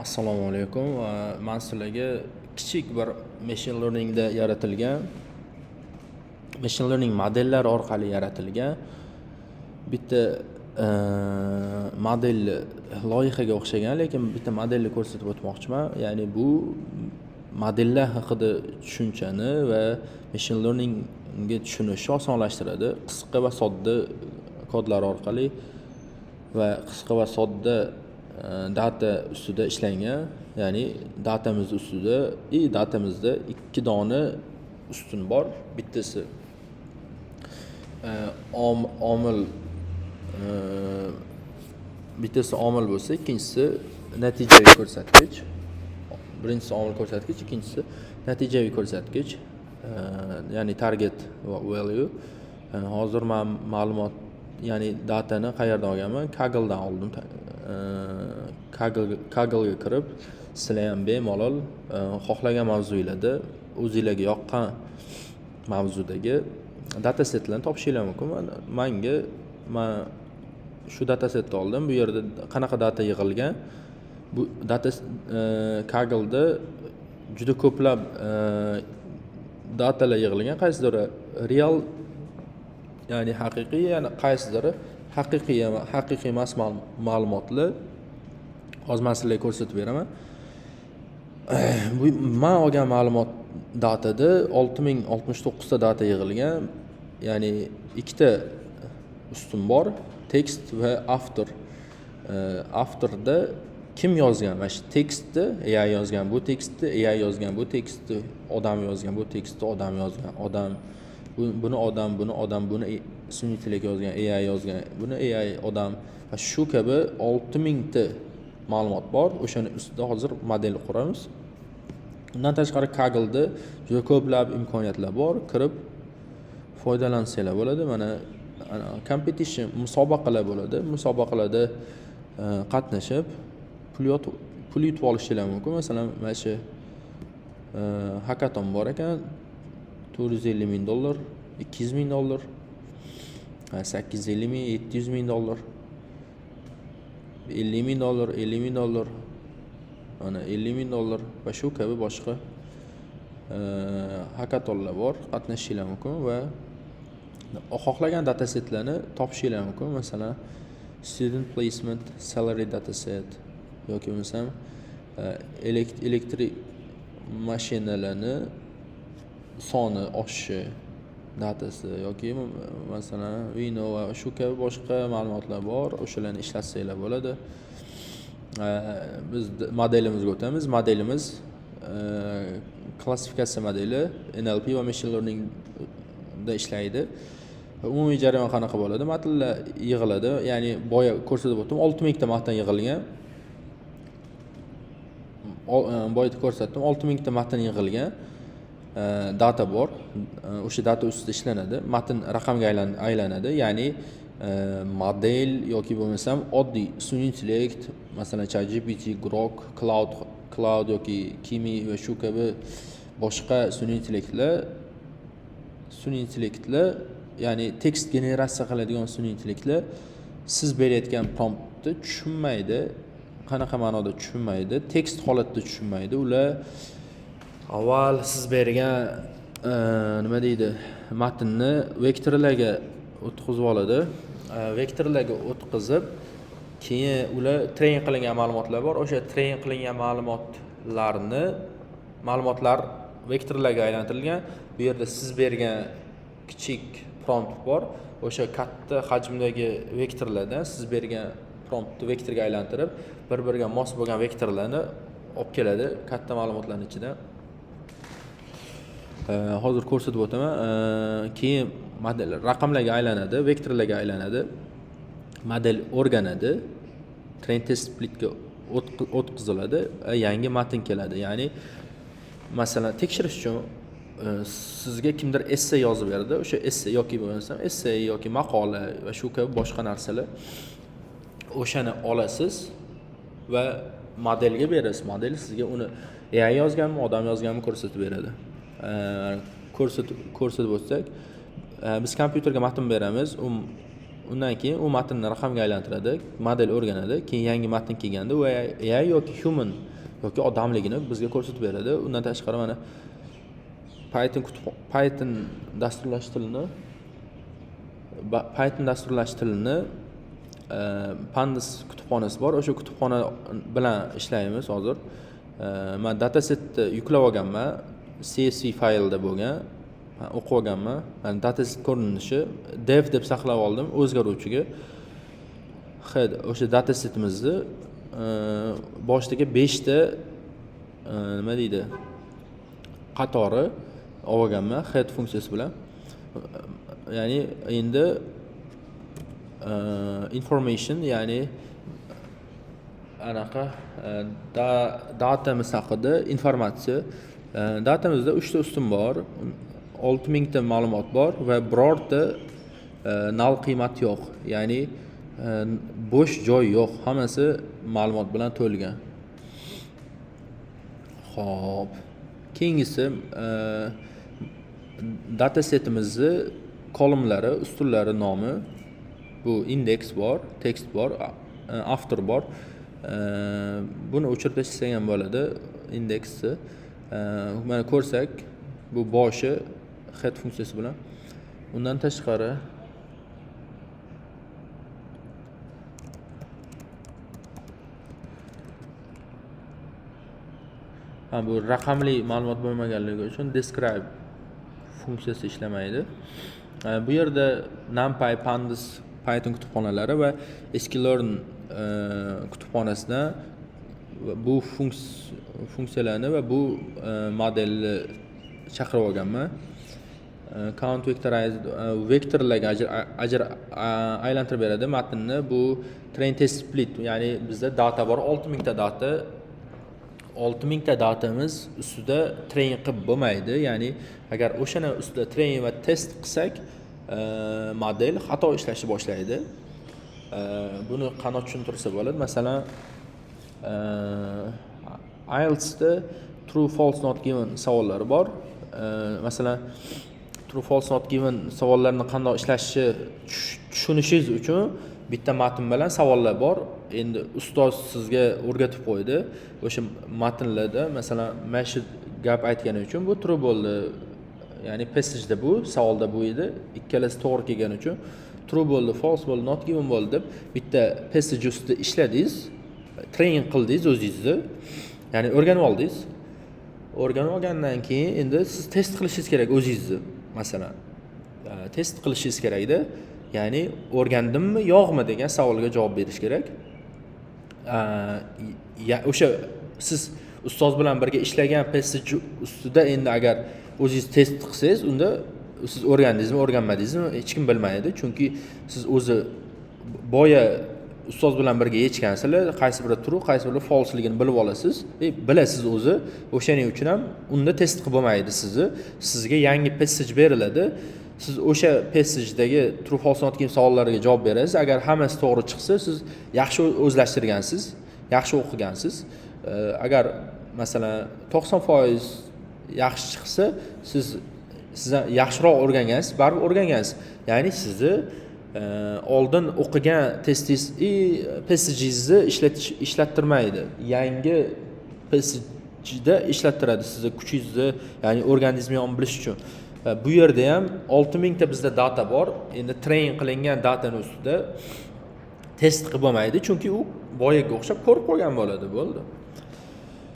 Assalomu alaykum. Man sizlarga kichik bir machine learningda yaratilgan, machine learning modellari orqali yaratilgan bitta model, loyihaga o'xshagan, lekin bitta modelni ko'rsatib o'tmoqchiman. Ya'ni bu modellar haqida tushunchani va machine learningga tushunishni osonlashtiradi. Qisqa va sodda kodlar orqali va qisqa va sodda data ustida ishlangan, ya'ni datamiz ustida и datamizda ikki dona ustun bor. Bittasi omil, bittasi omil bo'lsa, ikkinchisi natijaviy ko'rsatkich. Birinchisi omil ko'rsatkich, ikkinchisi natijaviy ko'rsatkich, ya'ni target value. Hozir man ma'lumot, ya'ni datani qayerdan olganman? Kaggledan oldim. Kagglega kirib, sizlar ham bemalol xohlagan mavzularda, o'zinglarga yoqqan mavzudagi datasetlarni topishinglar mumkin. Manga, man shu datasetni oldim. Bu yerda qanaqa data yig'ilgan? Bu data Kaggleda juda ko'plab datalar yig'ilgan. Qaysidir real, ya'ni haqiqiy, ya'ni qaysidiri haqiqiy emas ma'lumotlar. Hozir man sizlarga ko'rsatib beraman. Bu man olgan ma'lumot datada 6069 ta data yig'ilgan, ya'ni ikkita ustun bor: tekst va avtor. Avtorda kim yozgan? Mana shu tekstni AI yozgan, bu tekstni AI yozgan, bu tekstni odam yozgan, bu tekstni odam yozgan, odam buni odam, buni odam, buni sun'iy intellekt yozgan, AI yozgan, buni AI, odam va shu kabi 6000 ta ma'lumot bor. O'shani ustida hozir model quramiz. Undan tashqari, Kaggleda juda ko'plab imkoniyatlar bor, kirib foydalansanglar bo'ladi. Mana competition, musobaqalar bo'ladi. Musobaqalarda qatnashib, pul yutib olishinglar mumkin. Masalan, mana shu hakaton bor ekan: 450 000 dollar, 200 000 dollar, 850 000, 700 000 dollar, 50 000 dollar, 50 000 dollar, mana 50 000 dollar va shu kabi boshqa hakatonlar bor. Qatnashishinglar mumkin va xohlagan datasetlarni topishinglar mumkin. Masalan, student placement salary dataset yoki bo'lmasam elektrik mashinalarni soni oshishi datasi yoki, masalan, vino va shu kabi boshqa ma'lumotlar bor. O'shalarni ishlatsanglar bo'ladi. Biz modelimizga o'tamiz. Modelimiz klassifikatsiya modeli, NLP va machine learningda ishlaydi. Umumiy jarayon qanaqa bo'ladi? Matnlar yig'iladi, ya'ni boya ko'rsatib o'tdim, 6000 ta matn yig'ilgan. Boya ko'rsatdim, 6000 ta matn yig'ilgan, data bor. O'sha data ustida ishlanadi, matn raqamga aylanadi. Ya'ni model yoki bo'lmasam oddiy sun'iy intellekt, masalan, ChatGPT, Grok, Claude yoki Kimi va shu kabi boshqa sun'iy intellektlar, ya'ni tekst generatsiya qiladigan sun'iy intellektlar siz berayotgan promptni tushunmaydi. Qanaqa ma'noda tushunmaydi? Tekst holatida tushunmaydi. Ular avval siz bergan nima deydi, matnni vektorlarga o'tkazib oladi. Vektorlarga o'tkazib, keyin ular train qilingan ma'lumotlar bor, o'sha train qilingan ma'lumotlar vektorlarga aylantirilgan. Bu yerda siz bergan kichik prompt bor, o'sha katta hajmdagi vektorlardan siz bergan promptni vektorga aylantirib, bir biriga mos bo'lgan vektorlarni olib keladi katta ma'lumotlarni ichidan. Hozir ko'rsatib o'taman. Keyin model raqamlarga aylanadi, vektorlarga aylanadi, model o'rganadi, train test splitga o'tkaziladi, yangi matn keladi. Ya'ni, masalan, tekshirish uchun sizga kimdir esse yozib berdi. O'sha esse yoki bo'lmasam esse yoki maqola va shu kabi boshqa narsalar, o'shani olasiz va modelga berasiz. Model sizga uni AI yozganmi, odam yozganmi, ko'rsatib beradi. Ko'rsatib o'tsak, biz kompyuterga matn beramiz, undan keyin u matnni raqamga aylantiradi, model o'rganadi. Keyin yangi matn kelganda u AI yoki human. yoki odamligini bizga ko'rsatib beradi. Undan tashqari mana Python dasturlash tilini Pandas kutubxonasi bor. O'sha kutubxona bilan ishlaymiz hozir. Men datasetni yuklab olganman. CSV faylda bo'lgan. Men o'qib olganman. Men dataset ko'rinishi dev deb saqlab oldim o'zgaruvchiga. Head o'sha datasetimizni boshidagi 5 ta nima deydi? Qatori olganman head funksiyasi bilan. Ya'ni endi information, ya'ni anaqa datamiz haqida informatsiya. Datamizda 3 ta ustun bor, 6000 ta ma'lumot bor va birorta null qiymat yo'q. Ya'ni bo'sh joy yo'q, hammasi ma'lumot bilan to'lgan. Xo'p, keyingisi datasetimizni kolumnlari, ustunlari nomi. Bu indeks bor, tekst bor, avtor bor. Buni o'chirib tashlasak ham bo'ladi indeksni. Mana ko'rsak, bu boshi head funksiyasi bilan. Undan tashqari bu raqamli ma'lumot bo'lmaganligi uchun describe funksiyasi ishlamaydi. Bu yerda NumPy, Pandas, Python kutubxonalari va sklearn kutubxonasidan bu funksiyalarni va bu modelni chaqirib olganman. Count vectorize vektorlarga aylantirib beradi matnni. Bu train test split, ya'ni bizda data bor, 6000 ta data. 6000 ta datamiz ustida train qilib bo'lmaydi. Ya'ni agar o'shani ustida train va test qilsak, model xato ishlashni boshlaydi. Buni qanday tushuntirsa bo'ladi? Masalan, IELTSda true false not given savollari bor. Masalan, true false not given savollarini qanday ishlashi tushunishingiz uchun bitta matn bilan savollar bor. Endi ustoz sizga o'rgatib qo'ydi. O'sha matnlarda masalan mana shu gap aytgani uchun bu true bo'ldi. Ya'ni passageda bu, savolda bu edi. Ikkalasi to'g'ri kelgani uchun true bo'ldi, false bo'ldi, not given bo'ldi deb bitta passage ustida ishladingiz, train qildingiz o'zingizni. Ya'ni o'rganib oldingiz. O'rganib olgandan keyin endi siz test qilishingiz kerak o'zingizni. Masalan, test qilishingiz kerakda. Ya'ni o'rgandimmi, yo'qmi degan savolga javob berish kerak. O'sha siz ustoz bilan birga ishlagan passage ustida endi agar o'zingiz test qilsangiz, unda siz o'rgandingizmi, o'rganmadingizmi hech kim bilmaydi. Chunki siz o'zi boya ustoz bilan birga yechgansizlar, qaysi biri true, qaysi biri falseligini bilib olasiz. Bilasiz o'zi. O'shaning uchun ham unda test qilib bo'lmaydi sizni. Sizga yangi passage beriladi. Siz o'sha passagedagi true false not given savollariga javob berasiz. Agar hammasi to'g'ri chiqsa, siz yaxshi o'zlashtirgansiz, yaxshi o'qigansiz. Agar masalan 90% yaxshi chiqsa, siz yaxshiroq o'rgangansiz, baribir o'rgangansiz. Ya'ni sizni oldin o'qigan testingiz passagingizni ishlattirmaydi. Yangi passageda ishlattiradi sizni kuchingizni, ya'ni o'rgandingizmi yo'qmi bilish uchun. Bu yerda ham 6000 ta bizda data bor. Endi train qilingan datani ustida test qilib bo'lmaydi, chunki u boyaga o'xshab ko'rib qo'ygan bo'ladi, bo'ldi.